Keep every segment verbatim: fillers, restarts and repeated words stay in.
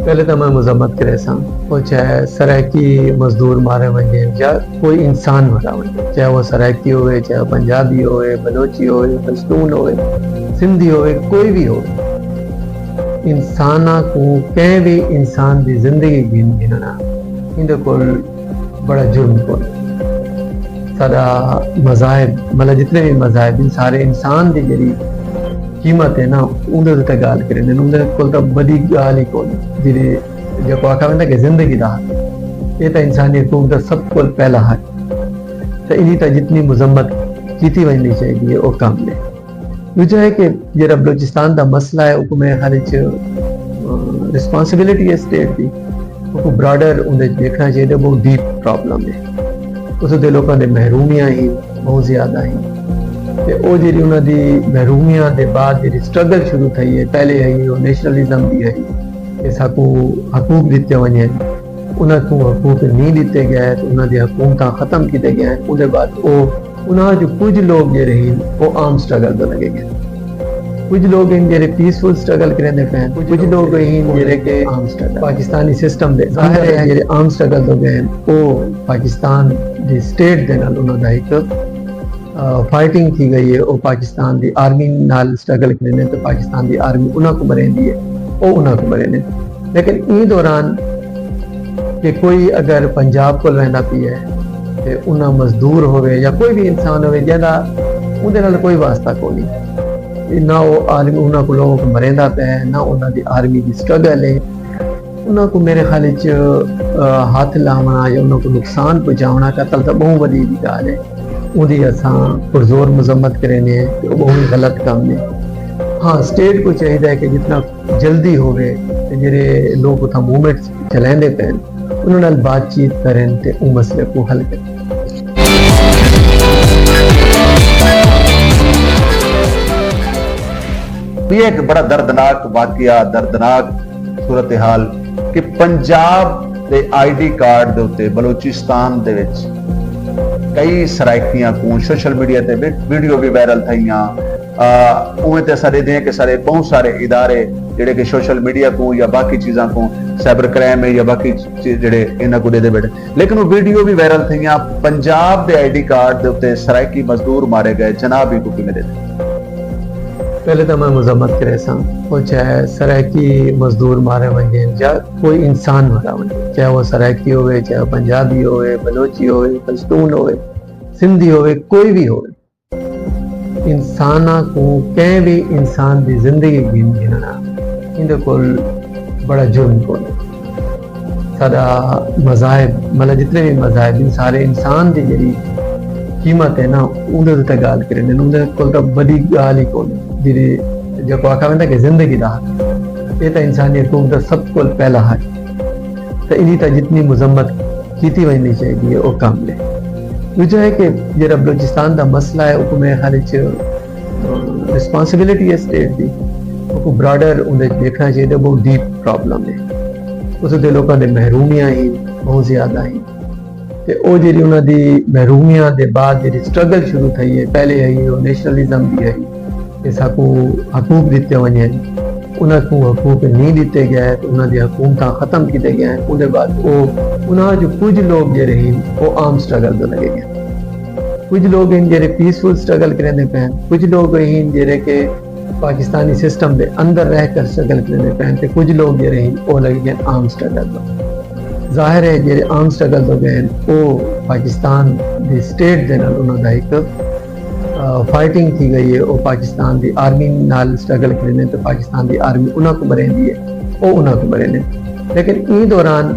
پہلے تاں میں مذمت کریساں، او چاہے سرائیکی مزدور مارے ونڄے یا کوئی انسان مارا ونڄے، چاہے وہ سرائیکی ہوئے، چاہے وہ پنجابی ہوئے، بلوچی ہوئے، پشتون ہوئے، سندھی ہوئے، کوئی بھی ہوئے، انساناں کوں کہیں بھی انسان دی زندگی گھن گھننا ایندے کول بڑا جرم کون۔ سارا مذاہب، مطلب جتنے بھی مذاہب ہیں، سارے انسان دی جڑی قیمت ہے نا، اوندے تے ڳالھ کریندے نے، اوندے کول تاں وݙی ڳالھ ہی کون۔ جڑے جیکوں آکھا ویندا کہ زندگی دا حق، یہ تاں انسانی حقوق دا سب کول پہلا حق۔ تے ایندی تاں جتنی مذمت کیتی ونڄݨی چاہیدی ہے، او کم ہے۔ ݙوجھا ہے کہ جیڑھا بلوچستان دا مسئلہ ہے، اوکوں میرے خیال وچ، آ، رسپانسبلٹی ہے اسٹیٹ دی، اوکوں براڈر اوندے وچ ݙیکھݨا چاہیدا، بہت ڈیپ پرابلم ہے۔ اس دے لوکاں دے محرومیاں ہی بہت زیادہ ہیں۔ تے او جیڑھی انہاں دی محرومیاں دے بعد جیڑھی سٹرگل شروع تھئی ہے، پہلے ہئی او نیشنلزم دی ہئی کہ ساکوں حقوق ݙتے ونڄن، انہاں کوں حقوق نہیں ݙتے ڳئے تے انہاں دی حکومتاں ختم کیتے ڳئے۔ اوندے بعد او انہاں جو کجھ لوگ جیڑھے ہن، او آرم سٹرگل تے لڳے ڳئے۔ کجھ لوگ ہن جیڑھے پیسفل سٹرگل کریندے پئے ہن، کجھ لوگ ہن جیڑھے کہ آرم سٹرگل پاکستانی سسٹم دے ظاہر ہے جیڑھے آرم سٹرگل تے ڳئے ہن، او پاکستان دی اسٹیٹ دے نال انہاں دا ہک، آ، فائٹنگ تھی ڳئی ہے۔ او پاکستان دی آرمی نال سٹرگل کریندے تے پاکستان دی آرمی انہاں کوں مریندی ہے، او انہاں کوں مریندے۔ لیکن ایں دوران کہ کوئی اگر پنجاب کول ویندا پیا ہے تے انہاں مزدور ہووے یا کوئی بھی انسان ہووے جیندا اوندے نال کوئی واسطہ کونی، نہ او آرمی انہاں کوں لوگوں کوں مریندا پیا ہے، نہ انہاں دی آرمی دی سٹرگل ہے، انہاں کوں میرے خیال وچ، آ، ہتھ لاوݨا یا انہاں کوں نقصان پہنچاوݨا قتل تاں ٻہوں وݙی دی ڳالھ ہے۔ اوندی اساں پرزور مذمت کریندے ہیں کہ او ٻہوں ہی غلط کم ہے۔ ہاں، اسٹیٹ کوں چاہیدا ہے کہ جتنا جلدی ہووے تے جیڑھے لوگ اتھاں موومنٹ چلیندے پئن، انہاں نال بات چیت کرن تے اوں مسئلے کوں حل کرن۔ یہ ایک بڑا دردناک واقعہ، دردناک صورتحال کہ پنجاب دے آئی ڈی کارڈ دے اتے بلوچستان دے وچ کئی سرائیکیاں کوں سوشل میڈیا تے وی-، ویڈیو بھی وائرل تھئیاں۔ آ، اوویں تے اساں ݙیہدے ہیں کہ سارے، ٻہوں سارے ادارے جیڑھے کہ سوشل میڈیا کوں یا باقی چیزاں کوں، سائبر کرائم ہے یا باقی چی-، جیڑھے انہاں کوں ݙیہدے ٻیٹھے، لیکن او ویڈیو بھی وائرل تھئیاں۔ پنجاب دے آئی ڈی کارڈ دے اتے سرائیکی مزدور مارے ڳئے، جناب، ایکوں کیویں ݙیہدے؟ پہلے تاں میں مذمت کریساں، او چاہے سرائیکی مزدور مارے ونڄے یا کوئی انسان مارا ونڄے، چاہے وہ سرائیکی ہوئے، چاہے وہ پنجابی ہوئے، بلوچی ہوئے، پشتون ہوئے، سندھی ہوئے، کوئی بھی ہوئے، انساناں کوں کہیں بھی انسان دی زندگی گھن گھننا ایندے کول بڑا جرم کون۔ سارا مذاہب، مطلب جتنے بھی مذاہب ہیں، سارے انسان دی جڑی قیمت ہے نا، اوندے تے ڳالھ کریندے نے، اوندے کول تاں وݙی ڳالھ ہی کون۔ جیڑھی جیکوں آکھا ویندا کہ زندگی دا حق، یہ تاں انسانی حقوق دا سب کول پہلا حق۔ تے ایندی تاں جتنی مذمت کیتی ونڄݨی چاہیدی ہے، او کم ہے۔ ݙوجھا ہے کہ جیڑھا بلوچستان دا مسئلہ ہے، اوکوں میرے خیال وچ، آ، رسپانسبلٹی ہے اسٹیٹ دی، اوکوں براڈر اوندے وچ ݙیکھݨا چاہیدا، ٻہوں ڈیپ پرابلم ہے۔ اس دے لوکاں دے محرومیاں ہی ٻہوں زیادہ ہیں۔ تے او جیڑھی انہاں دی محرومیاں دے بعد جیڑھی سٹرگل شروع تھئی ہے، پہلے ہئی او نیشنلزم دی ہئی کہ ساکوں حقوق ݙتے ونڄن، انہاں کوں حقوق نہیں ݙتے ڳئے تے انہاں دی حکومتاں ختم کیتے ڳئے۔ اوندے بعد او، انہاں جو کجھ لوگ جیڑھے ہن، او آرم سٹرگل تے لڳے ڳئے۔ کجھ لوگ ہن جیڑھے پیسفل سٹرگل کریندے پئے ہن، کجھ لوگ ہن جیڑھے کہ پاکستانی سسٹم دے اندر رہ کر سٹرگل کریندے پئے ہن، تے کجھ لوگ جیڑھے ہن، او لڳے ڳئے آرم سٹرگل تے۔ ظاہر ہے جیڑھے آرم سٹرگل تے ڳئے ہن، او پاکستان دی اسٹیٹ دے نال انہاں دا ہک، آ، فائٹنگ تھی ڳئی ہے۔ او پاکستان دی آرمی نال سٹرگل کریندے تے پاکستان دی آرمی انہاں کوں مریندی ہے، او انہاں کوں مریندے۔ لیکن ایں دوران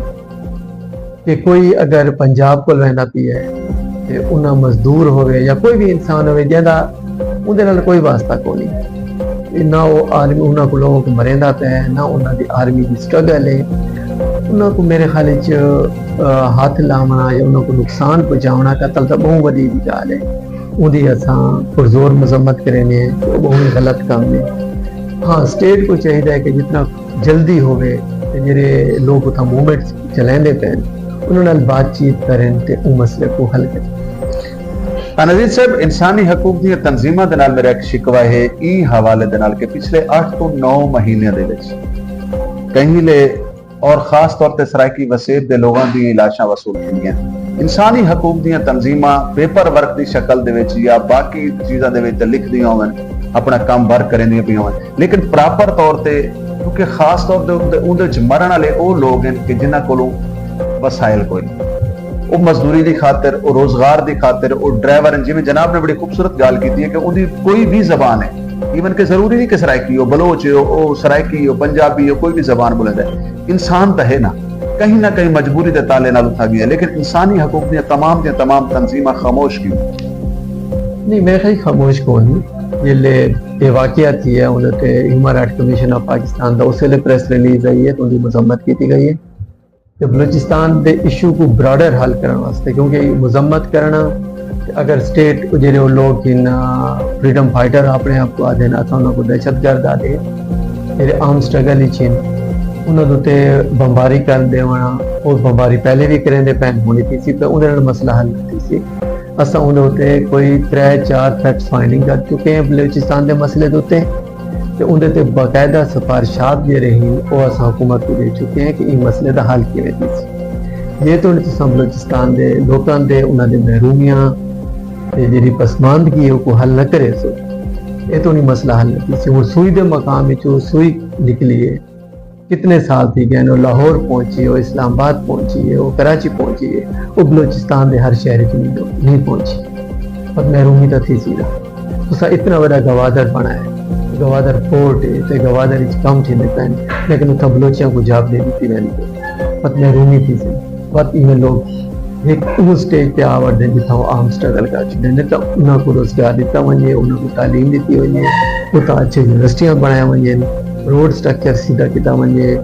کہ کوئی اگر پنجاب کول ویندا پیا ہے تے انہاں مزدور ہووے یا کوئی بھی انسان ہووے جیندا اوندے نال کوئی واسطہ کونی، نہ او آرمی انہاں کوں لوگوں کوں مریندا پیا ہے، نہ انہاں دی آرمی دی سٹرگل ہے۔ انہاں کوں میرے خیال وچ، آ، ہتھ لاوݨا یا انہاں کوں نقصان پہنچاوݨا قتل تاں ٻہوں وݙی دی ڳالھ ہے۔ اوندی اساں پرزور مذمت کریندے ہیں کہ او ٻہوں ہی غلط کم ہے۔ ہاں، اسٹیٹ کوں چاہیدا ہے کہ جتنا جلدی ہووے تے جیڑھے لوگ اتھاں موومنٹ چلیندے پئن، انہاں نال بات چیت کرن تے اوں مسئلے کوں حل کرن۔ ہاں نذیر صاحب، انسانی حقوق دیاں تنظیماں دے نال میرا ہک شکوہ ہے ایں حوالے دے نال کہ پچھلے اٹھ توں نو مہینے دے وچ کہیں ویلے اور خاص طور تے سرائیکی وسیب دے لوگاں دیاں لاشاں وصول تھیندیاں۔ انسانی حقوق دیاں تنظیماں پیپر ورک دی شکل دے وچ یا باقی چیزاں دے وچ تے لکھدیاں ہوون، اپنا کم ورک کریندیاں پیاں ہوون، لیکن پراپر طور تے، کیونکہ خاص طور تے اوندے اوندے وچ مرن والے او لوگ ہن کہ جنہاں کولوں وسائل کوئی نہیں۔ او مزدوری دی خاطر، او روزگار دی خاطر، او ڈرائیور ہن۔ جویں جناب نے بڑی خوبصورت ڳالھ کیتی ہے کہ اوندی کوئی بھی زبان ہے، ایون کہ ضروری نہیں کہ سرائیکی ہو، بلوچ ہو، او سرائیکی ہو، پنجابی ہو، کوئی بھی زبان بولیندا ہے، انسان تاں ہے نا، کہیں نہ کہیں مجبوری دے تالے نال اتھاں ڳیا، لیکن انسانی حقوق دیاں تمام دیاں تمام تنظیماں خاموش کیوں؟ نہیں، میں خیال خاموش کون نہیں۔ جیلے یہ واقعہ تھی ہے، انہوں تے ہیومن رائٹ کمیشن آف پاکستان دا اس ویلے پریس ریلیز آئی ہے تو ان کی مذمت کی گئی ہے کہ بلوچستان دے ایشو کو براڈر حل کرنے واسطے، کیونکہ مذمت کرنا، اگر اسٹیٹ جڑے وہ لوگ ہیں، فریڈم فائٹر اپنے آپ کو آدھے نا، تو انہوں کو دہشت گرد آدھے، جڑے آرم سٹرگل ہی چھین، انہوں تے بمباری کر دیونا، اور بمباری پہلے بھی کریں دے پین ہونی تھی سی، پر انہوں نے مسئلہ حل نہیں سی۔ اساں اوندے اتے کوئی ترے چار فیکٹس فائنڈنگ کر چکے ہیں بلوچستان دے مسئلے دے اتے، تے اوندے تے باقاعدہ سفارشات جیڑھے ہن، او اساں حکومت کوں ݙے چکے ہیں کہ ایں مسئلے دا حل کیویں تھیسی۔ جے توں تساں بلوچستان دے لوکاں دے، انہاں دے محرومیاں تے جیڑھی پسماندگی ہے، اوکوں حل نہ کریسو، اے توں مسئلہ حل نہ تھیسی۔ ہݨ سوئی دے مقام وچ او سوئی نکلی ہے۔ کتنے سال تھی ڳئے ہن، او لاہور پہنچی ہے، او اسلام آباد پہنچی ہے، او کراچی پہنچی ہے، او بلوچستان دے ہر شہر وچ نہیں، نہیں پہنچی۔ پر محرومی تاں تھیسی نا۔ تساں اتنا وݙا گوادر بݨایا ہے، گوادر پورٹ ہے، تے گوادر وچ کم تھیندے پئے ہن، لیکن اتھاں بلوچیاں کوں جاب دے ݙتی ویندی ہے۔ پر محرومی تھیسی۔ وت ایویں لوگ ہک اوں سٹیج تے آ وڑدن جتھاں او آرم سٹرگل کر چھڈن، تاں انہاں کوں روزگار ݙتا ونڄے، انہاں کوں تعلیم ݙتی ونڄے، اتھاں اچھے یونیورسٹیاں بݨایا ونڄن، روڈ سٹرکچر سیدھا کیتا ونڄے،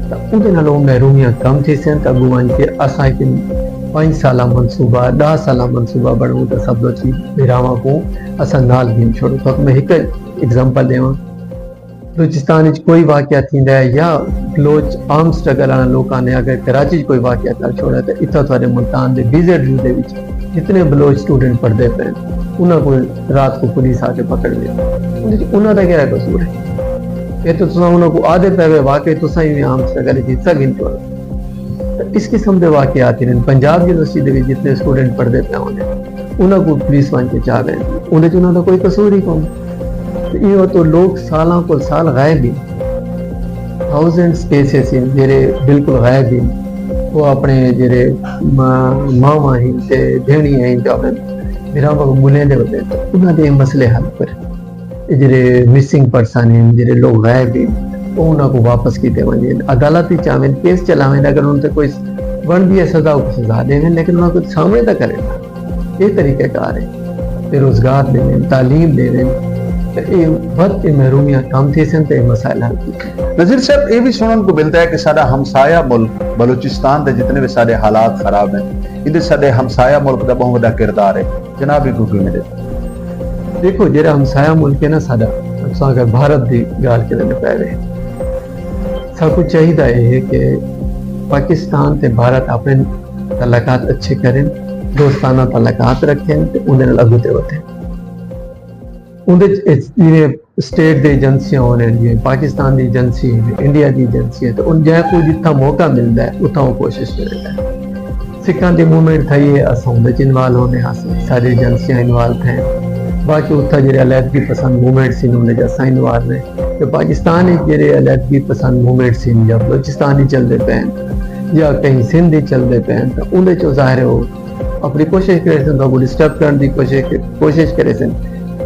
تاں اوندے نال او محرومیاں کم تھیسن۔ تاں اڳوں ونڄ کے اساں ہک پنج سالہ منصوبہ، ݙاہ سالہ منصوبہ بݨاؤں، تاں سب لوچی بھراواں کوں اساں نال گھن چھوڑوں۔ تاں میں ہک ایگزامپل ݙیواں، بلوچستان وچ کوئی واقعہ تھیندا ہے یا بلوچ آرم سٹرگل آلے لوکاں نے اگر کراچی وچ کوئی واقعہ کر چھوڑا، تے اتھاں تہاݙے ملتان دے بی زیڈ یو دے وچ جتنے بلوچ سٹوڈنٹ پڑھدے پئے ہن، انہاں کوں رات کوں پولیس آ کے پکڑ لے۔ اندے وچ انہاں دا کیڑھا قصور ہے؟ اے تاں تساں انہاں کوں آہدے پئے وے، واقعی تساں ہی آرم سٹرگل وچ حصہ گھن چھوڑا۔ تاں اس قسم دے واقعات ہن۔ پنجاب یونیورسٹی دے وچ جتنے سٹوڈنٹ پڑھدے پئے ہوندے، انہاں کوں پولیس ونڄ کے چا ویندی، اندے وچ انہاں دا کوئی قصور ہی کون۔ تے ایہو تو لوگ سالاں کوں سال غائب ہن، تھاؤزنڈز کیسز ہن جیڑھے بالکل غائب ہن۔ او اپݨے جیڑھے ماں، ماواں ہن تے بھیݨیاں ہن جو اپݨے بھراواں کوں ڳولیندے ہوندے ہن، انہاں دے مسئلے حل کرن۔ اے جیڑھے مسنگ پرسن ہن، جیڑھے لوگ غائب ہن، او انہاں کوں واپس کیتے ونڄن، عدالت وچ آون، کیس چلاون، اگر انہاں تے کوئی بݨدی ہے سزا، اوکوں سزا ݙیون، لیکن انہاں کوں سامݨے تاں کرن۔ اے طریقہ کار ہے۔ تے روزگار ݙیون، تعلیم ݙیون، تے اے وت اے محرومیاں کم تھیسن تے اے مسائل حل تھیسن۔ نذیر صاحب، اے وی سݨݨ کوں ملدا ہے کہ ساݙا ہمسایہ ملک بلوچستان دے جتنے وی ساݙے حالات خراب ہن، ایندے ساݙے ہمسایہ ملک دا ٻہوں وݙا کردار ہے۔ جناب، ایکوں کیویں ݙیسو؟ ݙیکھو، جیڑھا ہمسایہ ملک ہے نا ساݙا، اساں اگر بھارت دی ڳالھ کرݨ پئے وے، ساکوں چاہیدا اے ہے کہ پاکستان تے بھارت اپݨے تعلقات اچھے کرن، دوستانہ تعلقات رکھن تے اوندے نال اڳوں تے ودھن۔ اوندے وچ جیویں اسٹیٹ دی ایجنسیاں ہوندن، جیویں پاکستان دی ایجنسی ہے، انڈیا دی ایجنسی ہے، تے ان جئیں کوں جتھاں موقع ملدا ہے، اتھاں او کوشش کریندا ہے۔ سکھاں دی موومنٹ تھئی ہے، اساں اوندے وچ انوالو ہوندے ہاسے، ساݙی ایجنسیاں انوالو تھئن۔ باقی اتھاں جیڑھے علیحدگی پسند موومنٹس ہن، اوندے وچ اساں انوالو ہیں۔ تے پاکستان وچ جیڑھے علیحدگی پسند موومنٹس ہن یا بلوچستان وچ چلدے پئے ہن یا کہیں سندھ وچ چلدے پئے ہن، تاں اوندے وچ ظاہر ہے او اپݨی کوشش کریسن، تہاکوں ڈسٹرب کرݨ دی کوشش، کوشش کریسن،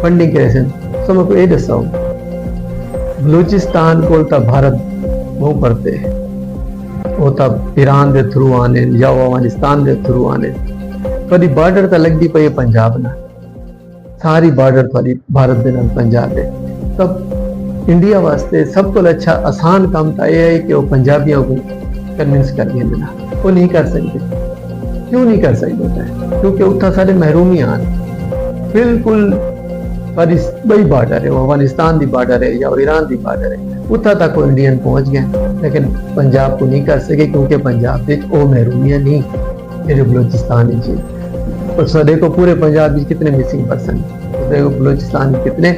فنڈنگ کریسن۔ تساں میکوں اے ݙساؤ، بلوچستان کول تاں بھارت ٻہوں پرتے ہے، او تاں ایران دے تھرو آندن یا او افغانستان دے تھرو آندن، تہاݙی بارڈر تاں لڳدی پئی ہے پنجاب نال۔ ساری بارڈر تہاݙی بھارت دے نال پنجاب دے۔ تاں انڈیا واسطے سب کوں اچھا آسان کم تاں اے ہے کہ او پنجابیاں کوں کنونس کر ݙیندے نا۔ او نہیں کر سڳدے۔ کیوں نہیں کر سڳدے پئے؟ کیونکہ اتھاں ساݙے محرومیاں ہن۔ بالکل ساݙی ٻئی بارڈر ہے، او افغانستان دی بارڈر ہے یا ایران دی بارڈر ہے۔ اتھاں تک او انڈین پہنچ ڳئے، لیکن پنجاب کوں نہیں کر سڳے، کیونکہ پنجاب وچ او محرومیاں نہیں۔ جیڑھے بلوچستان وچ ہن۔ پر تساں ݙیکھو پورے پنجاب وچ کتنے مسنگ پرسن ہن۔ تساں ݙیکھو بلوچستان وچ کتنے،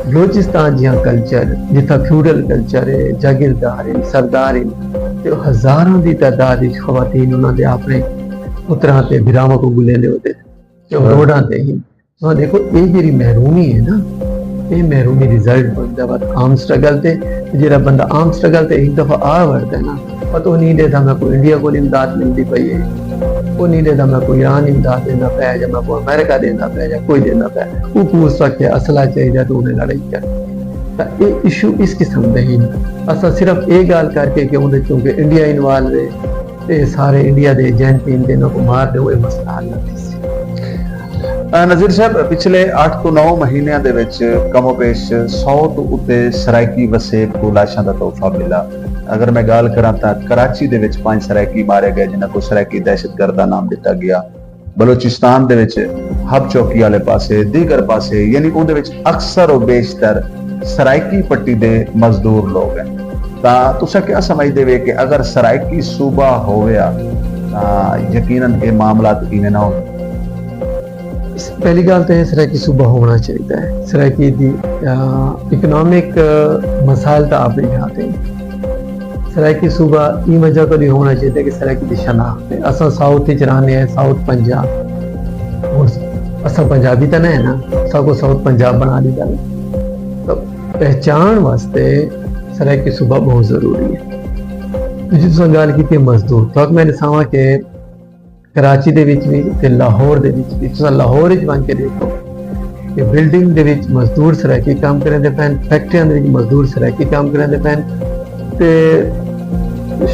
بلوچستان جیہاں کلچر، جتھاں فیوڈل کلچر ہے، جاگیردار ہن، سردار ہن، تے ہزاراں دی تعداد وچ خواتین انہاں دے اپݨے پتراں تے بھراواں کوں ڳولیندے ہوندے جو روڈاں تے ہن۔ تساں ݙیکھو، اے جیڑھی محرومی ہے نا، اے محرومی رزلٹ بݨدا وت عام سٹرگل تے۔ جیڑھا بندہ عام سٹرگل تے ہک دفعہ آ وڑدا ہے نا، پتہ او نہیں ݙیہدا میکوں انڈیا کوں امداد ملدی پئی ہے، او نہیں ݙیہدا میکوں ایران امداد ݙیندا پیا، یا میکوں امریکہ ݙیندا پیا، یا کوئی ݙیندا پیا۔ اوکوں اس وقت اسلحہ چاہیدا تے انہیں لڑائی کرنی۔ تاں اے ایشو اس قسم دے ہن۔ اساں صرف اے ڳالھ کر کے کہ اوندے چونکہ انڈیا انوالو ہے، تے سارے انڈیا دے ایجنٹ ہن تے انہاں کوں مار ݙیو، اے مسئلہ حل نہ تھیسی۔ نذیر صاحب، پچھلے اٹھ توں نو مہینیاں دے وچ کم و بیش سو توں اتے سرائیکی وسیب کوں لاشاں دا تحفہ ملا۔ اگر میں ڳالھ کراں تاں کراچی دے وچ پنج سرائیکی مارے ڳئے، جنہاں کوں سرائیکی دہشت گرد دا نام ݙتا ڳیا۔ بلوچستان دے وچ حب چوکی آلے پاسے، دیگر پاسے، یعنی اوندے وچ اکثر و بیشتر سرائیکی پٹی دے مزدور لوگ ہن۔ تاں تساں کیا سمجھدے وے کہ اگر سرائیکی صوبہ ہوویا تاں یقینا اے معاملات ایویں نہ ہوندے؟ پہلی ڳالھ تے سرائیکی صوبہ ہووݨا چاہیدا ہے۔ سرائیکی دی اکنامک مسائل تاں آپ نہیں آتے۔ سرائیکی صوبہ ایں وجہ توں نہیں ہووݨا چاہیدا کہ سرائیکی دی شناخت ہے۔ اساں ساؤتھ وچ رہندے ہیں، ساؤتھ پنجاب۔ ہݨ اساں پنجابی تاں نہ ہے نا، ساکوں ساؤتھ پنجاب بݨا ݙتا ڳیا۔ تاں پہچان واسطے سرائیکی صوبہ بہت ضروری ہے۔ ݙوجھی تساں ڳالھ کیتی مزدور، تاں میں ݙساواں کہ کراچی دے وچ وی تے لاہور دے وچ وی، تساں لاہور وچ ونڄ کے ݙیکھو کہ بلڈنگ دے وچ مزدور سرائیکی کم کریندے پئن، فیکٹریاں دے وچ مزدور سرائیکی کم کریندے پئن، تے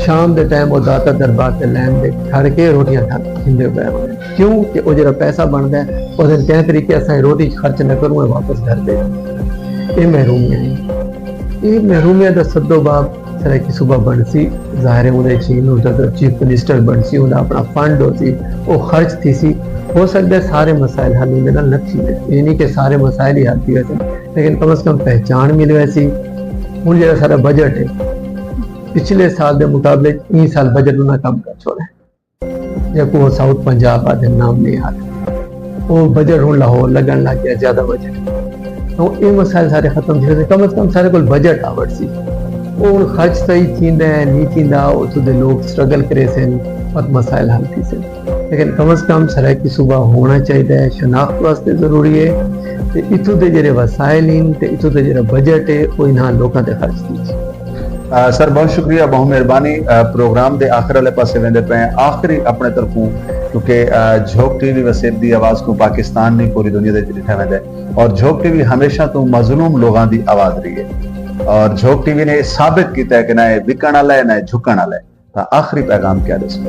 شام دے ٹائم او داتا دربار تے لین دے کھڑ کے روٹیاں کھا کھیندے پئے ہوندے۔ کیوں کہ او جیڑھا پیسہ بݨدا ہے، او دن کہیں طریقے اساں روٹی خرچ نہ کروں، اے واپس گھر دے۔ اے محرومیاں ہیں۔ اے محرومیاں دا سدو باب سرائیکی صوبہ بݨسی، ظاہر ہے اوندے چین اوندا چیف منسٹر بݨسی، اوندا اپݨا فنڈ ہوسی، او خرچ تھیسی۔ ہو سڳدا ہے سارے مسائل حل اوندے نال نہ تھی ویسن، اے نہیں کہ سارے مسائل ہی حل تھی ویسن، لیکن کم از کم پہچان مل ویسی۔ ہݨ جیڑھا سارا بجٹ ہے، پچھلے سال دے مقابلے ایں سال بجٹ انہاں کم کر چھوڑے۔ جیکوں ساؤتھ پنجاب آہدے نام نہیں آہدے۔ او بجٹ ہݨ لاہور لڳݨ لڳ ڳیا، زیادہ بجٹ۔ تاں اے مسائل سارے ختم تھی ویسن، کم از کم سارے کول بجٹ آ وڑسی۔ او ہݨ خرچ صحیح تھیندا ہے نہیں تھیندا، اتھوں دے لوگ سٹرگل کریسن، وت مسائل حل تھیسن۔ لیکن کم از کم سرائیکی صوبہ ہووݨا چاہیدا ہے، شناخت واسطے ضروری ہے۔ تے اتھوں دے جیڑھے وسائل ہن تے اتھوں دے جیڑھا بجٹ ہے، او انہاں لوکاں تے خرچ تھیسی۔ سر، بہت شکریہ، بہت مہربانی۔ پروگرام دے آخر آلے پاسے ویندے پئے ہیں۔ آخری اپݨے طرفوں، کیونکہ جھوک ٹی وی وسیب دی آواز کوں پاکستان نہیں، پوری دنیا دے وچ ݙٹھا ویندا ہے، اور جھوک ٹی وی ہمیشہ توں مظلوم لوگاں دی آواز رہی ہے، اور جھوک ٹی وی نے اے ثابت کیتا ہے کہ نہ اے وکݨ آلا ہے، نہ اے جھکݨ آلا ہے۔ تاں آخری پیغام کیا ݙیسو؟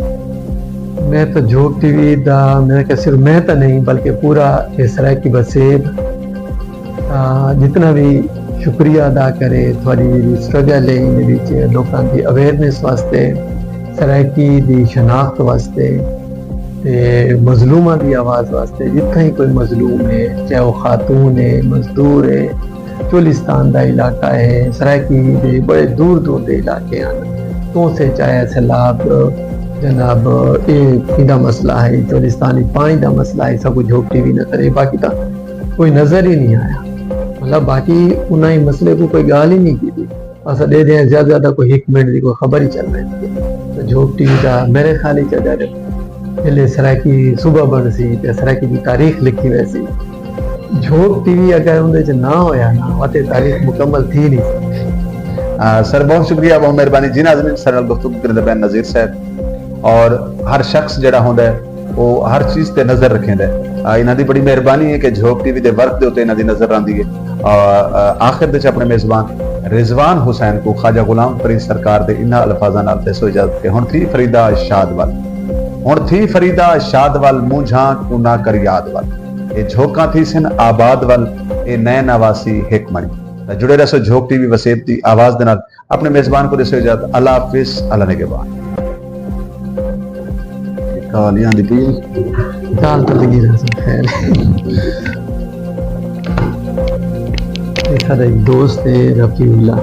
میں تاں جھوک ٹی وی دا، میں کہ صرف میں تاں نہیں بلکہ پورا اے سرائیکی وسیب، آ، جتنا بھی شکریہ ادا کرے، تھوڑی جیڑھی سٹرگل ہے ان وچ لوکاں دی اویئرنیس واسطے، سرائیکی دی شناخت واسطے، تے مظلوماں دی آواز واسطے۔ جتھاں ہی کوئی مظلوم ہے، چاہے وہ خاتون ہے، مزدور ہے، چولستان دا علاقہ ہے، سرائیکی دے بڑے دور دور دے علاقے ہیں، تو سے چاہے سیلاب، جناب، اے ایندا مسئلہ ہے، چولستانی پانی دا مسئلہ ہے، سب کچھ جھوک ٹی وی نظر ہے، باقی تاں کوئی نظر ہی نہیں آیا۔ مطلب باقی انہاں ہی مسئلے کوں کوئی ڳالھ ہی نہیں کیتی۔ اساں ݙیہدے ہیں زیادہ زیادہ کوئی ہک منٹ دی کوئی خبر ہی چل ویندی ہے۔ تاں جھوک ٹی وی دا میرے خیال وچ اگر جیلے سرائیکی صوبہ بݨسی تے سرائیکی دی تاریخ لکھی ویسی۔ جھوک ٹی وی اگر اوندے وچ نہ ہویا نا، وت اے تاریخ مکمل تھی نہیں سڳدی۔ سر، بہت شکریہ، بہت مہربانی جی۔ ناظرین، ساݙے نال گفتگو کریندے پئے نذیر صاحب، اور ہر شخص جیڑھا ہوندا ہے او ہر چیز تے نظر رکھیندا ہے۔ آ، انہاں دی بڑی مہربانی ہے کہ جھوک ٹی وی دے ورک دے اتے انہاں دی نظر رہندی ہے۔ آ، آ، آخر دے وچ اپݨے میزبان رضوان حسین کوں خواجہ غلام فرید سرکار دے انہاں الفاظاں نال ݙیسو اجازت کہ ہݨ تھی فریدا شاد ول، ہݨ تھی فریدا شاد ول، مونجھاں کوں نہ کر یاد ول، اے جھوکاں تھیسن آباد ول، اے نئے نواسی ہک مݨی۔ تاں جڑے رہسو جھوک ٹی وی وسیب دی آواز دے نال۔ اپݨے میزبان کوں ݙیسو اجازت۔ اللہ حافظ، اللہ نگہبان۔ کال ہی آندی پئی ہے۔ کال تو لگی رہسن، خیر۔ اے ساݙا ہک دوست ہے رفیع اللہ،